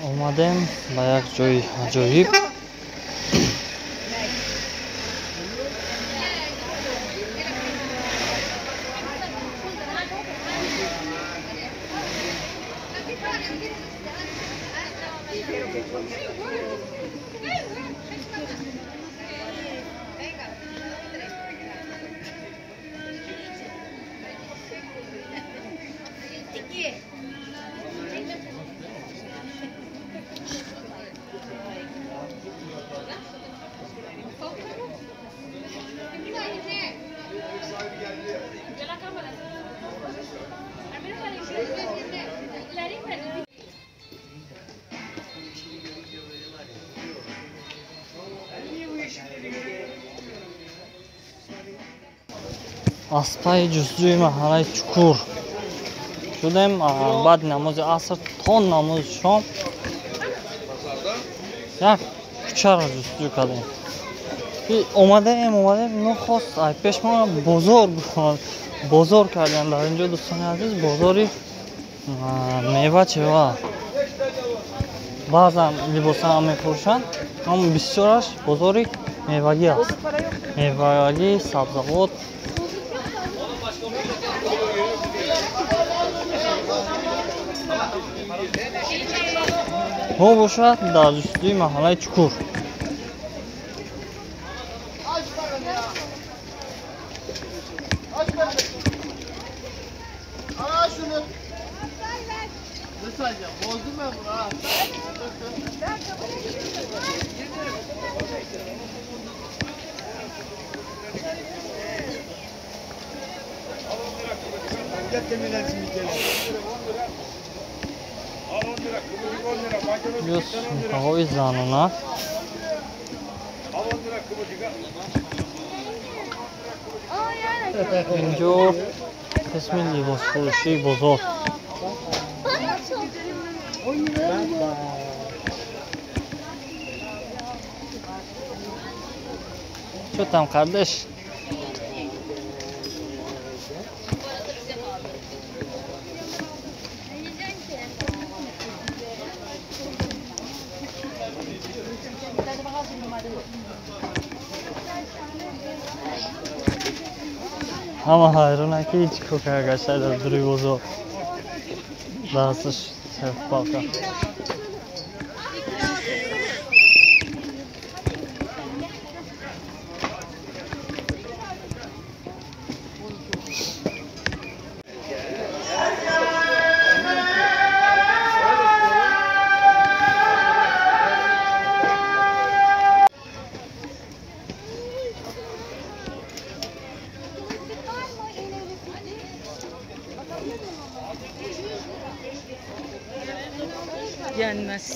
Омадем ба як ҷои аҷоиб. Аз пайи ҷустуҷӯи маҳаллаи Чуқур шудем. Баъди намози аср то намози шом як кӯчаро ҷустуҷӯ кардем. Омадаем, омадаем, нохост ай пеш мо бозор бозор кардем. Дар инҷо, дӯстони азиз, бозори мева чева, баъзан либосаам мефурӯшанд, аммо бисёраш бозори мевагӣ аст, мевагӣ, сабзавот. Мо бошад дар ҷустуҷӯи маҳаллаи Чуқур. Плюс сумкаҳои занона. Инҷо қисми либосфурӯшии бозор. Чё там, kardeş? Ҳама ҳайрона ки чӣ кор карда дар дуруи бозор, дасташ палка. Yenmez.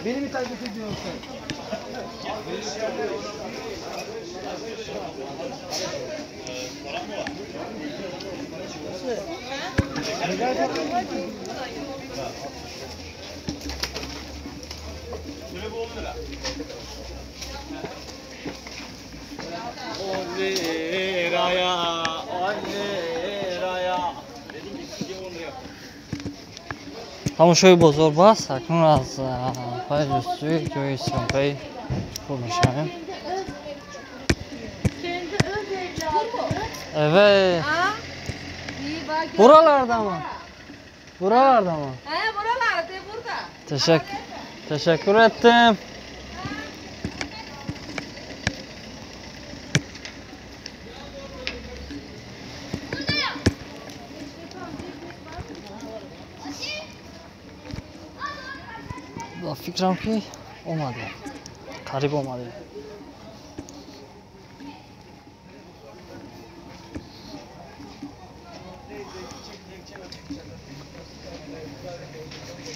Beni mi takip ediyorsun sen? Liraya, 10 liraya. Тамошои бозор бас, акнун аз пайи ҷустуҷӯи ҷои съёмкаи хуб мешавем. Evet. Buralarda mı? Buralarda mı? He, buralarda, burada. Teşekkür ettim. Ба фикрам ки омадем, қариб омадем.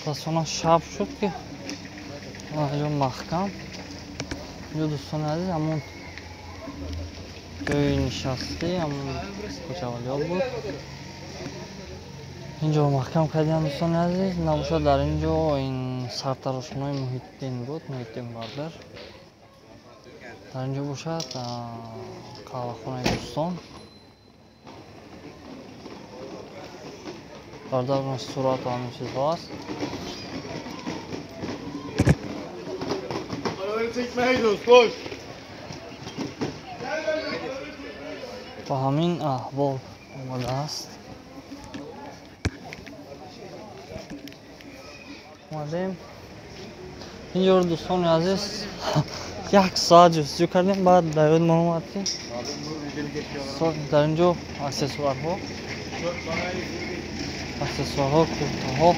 Мутаассифона шаб шуд ки инҷо маҳкам. Инҷо, дӯстони азиз, ҳамон Ҷои нишастӣ ҳамун Кӯчавалиё буд. Инҷо маҳкам кардиам, дӯстони азиз. Набошад, дар ин ҷо ин сартарошхонаи Муҳиддин буд, Муҳиддин Бардар. Дар ин ҷо бошад қаҳвахонаи дӯстон. Бардар сурат ва ҳамин чизҳо аст. Ба ҳамин аҳвол омадааст. Омадем инҷоро, дӯстони азиз, як соат ҷустуҷӯ кардем, баъд дар ёдмон омад, ки дар ин ҷо аксессуарҳо, куртаҳо.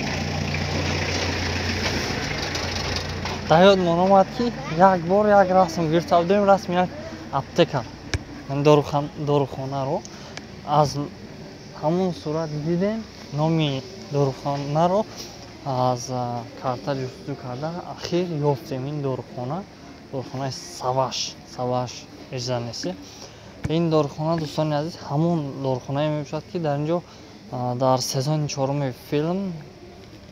Дар ёдмон омад, ки як бор як расм гирифта будем, расми як аптека, дорухонаро. Аз ҳамон сурат дидем номи дорухонаро, аз карта ҷустуҷӯ карда ахир ёфтем ин дорухона, дорухонаи Саваш, Саваш Eczacısı. Ин дорухона, дӯстони азиз, ҳамон дорухонае мебошад, ки дар ин ҷо дар сезони чоруми филм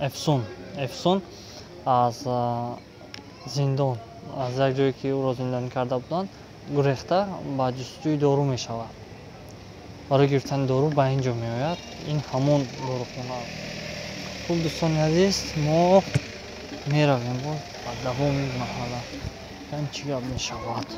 Эфсун аз зиндон, аз як ҷое ки ӯро зиндонӣ карда буданд, гурехта ба ҷустуҷӯи дору мешавад. Барои гирифтани дору ба ин ҷо меояд. Ин ҳамон дорухона. Хуб, дӯстони азиз, мо меравем боз ба давоми маҳалла. Ин чӣ гап мешавад?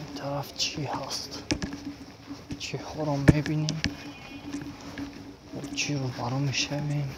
Ин тараф чӣ ҳаст? Чиҳоро мебинем? Бо чӣ рӯбарӯ мешавем?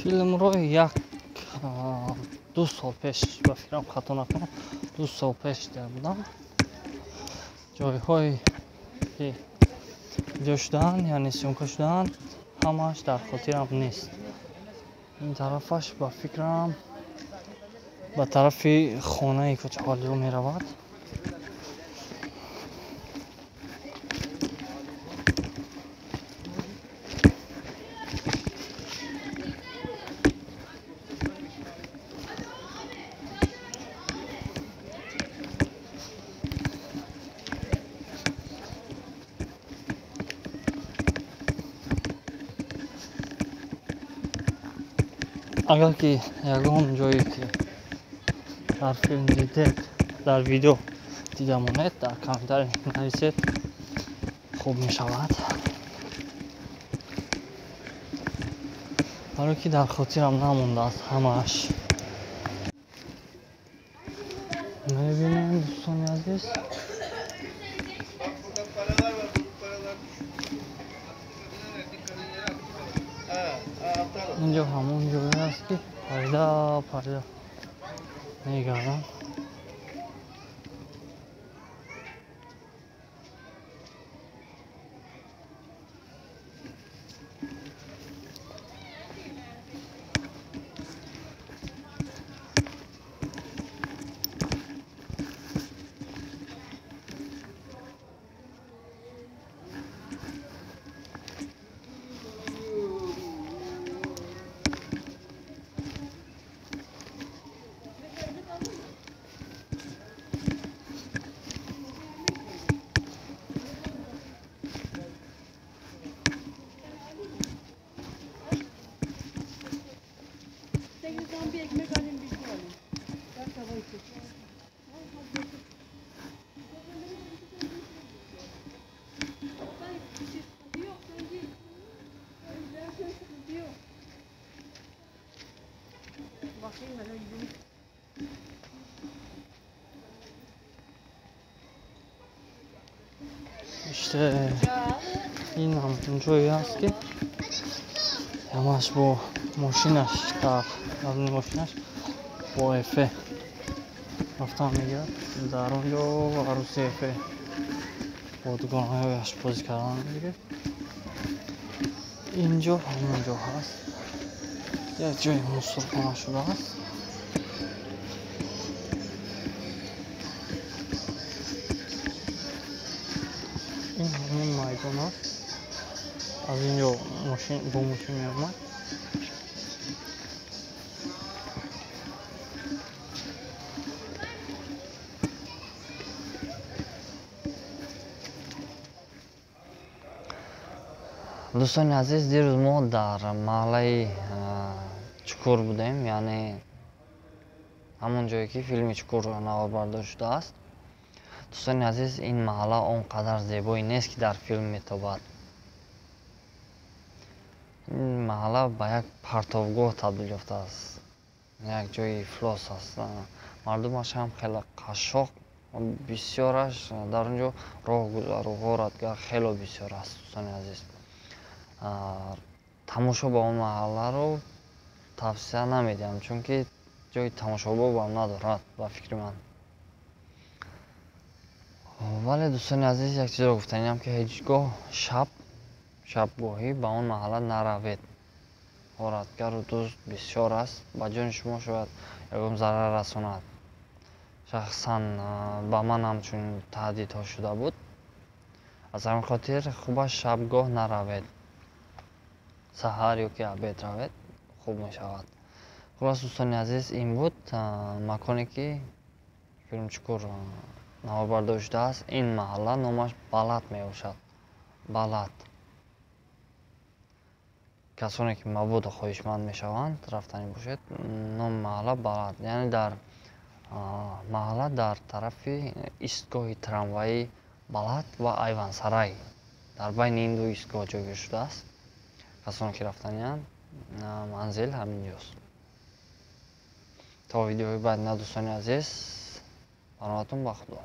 Филмро як ду сол пеш, ба фикрам, хато накунам, 2 сол пеш дида будам. Ҷойҳое ки видео шудаанд, яъне съёмка шудаанд, ҳамааш дар хотирам нест. Ин тарафаш, ба фикрам, ба тарафи хонаи Кӯчавалиё меравад. Агар ки ягон ҷое ки дар филм дидед, дар видео дида монед, дар комментарий нависед, хуб мешавад, барое ки дар хотирам намондааст ҳамааш. Мебинем, дӯстони азиз. Инҷо ҳамон ҷое аст, ки парида парида мегардам. Bir ekmek alayım, bir şey alayım. Ben tava içeceğim. Yok, sen değil. İşte ин ҳам ҷое аст, ки ҳамаш бо мошинаш, дар мошинаш бо Эфе рафтан мегирад. Дар он ҷо арӯси Эфе бо дугонаҳояш бозӣ кардан мегирифт. Инҷо ҳамон ҷо ҳаст, як ҷои мусурхона шудааст. Ин ҳамон майдон аст, аз ин ҷо бо мошин меомад. Дӯстони азиз, дирӯз мо дар маҳаллаи Чукур будем, яъне ҳамон ҷое ки филми Чукур наворбардор шудааст. Дӯстони азиз, ин маҳалла он қадар зебое нест, ки дар филм метобад. Ин маҳалла ба як партовгоҳ табдил ёфтааст, як ҷои ифлос аст. Мардумаш ҳам хеле қашшоқ, бисёраш дар он ҷо роҳгузару ғоратгар хело бисёр аст. Дӯстони азиз, тамошо ба он маҳалларо тавсия намедиҳам, чунки ҷои тамошобобам надорад ба фикри ман. Вале дӯстони азиз, як чизро гуфтаниам, ки ҳеҷ гоҳ шабгоҳӣ ба он маҳалла наравед. Ғоратгару дузд бисёр аст, ба ҷони шумо шояд ягон зарар расонад. Шахсан ба ман ҳамчунин таҳдидҳо шуда буд. Аз ҳамин хотир хубаш шабгоҳ наравед, саҳар ё ки обед равед, хуб мешавад. Хулос, дӯстони азиз, ин буд маконе ки филм Чукур наворбардор шудааст. Ин маҳалла номаш Балат мебошад. Балат. Касоне ки мабодо хоҳишманд мешаванд, рафтанӣ бошед, номи маҳалла Балат, яъне дар маҳалла дар тарафи истгоҳи трамваи Балат ва Айвансарай, дар байни ин ду истгоҳ ҷойгир шудааст. Касоне ки рафтанианд, манзил ҳамин ҷост. То видеои баъд, на дӯстони азиз, паноҳатон ба Худо.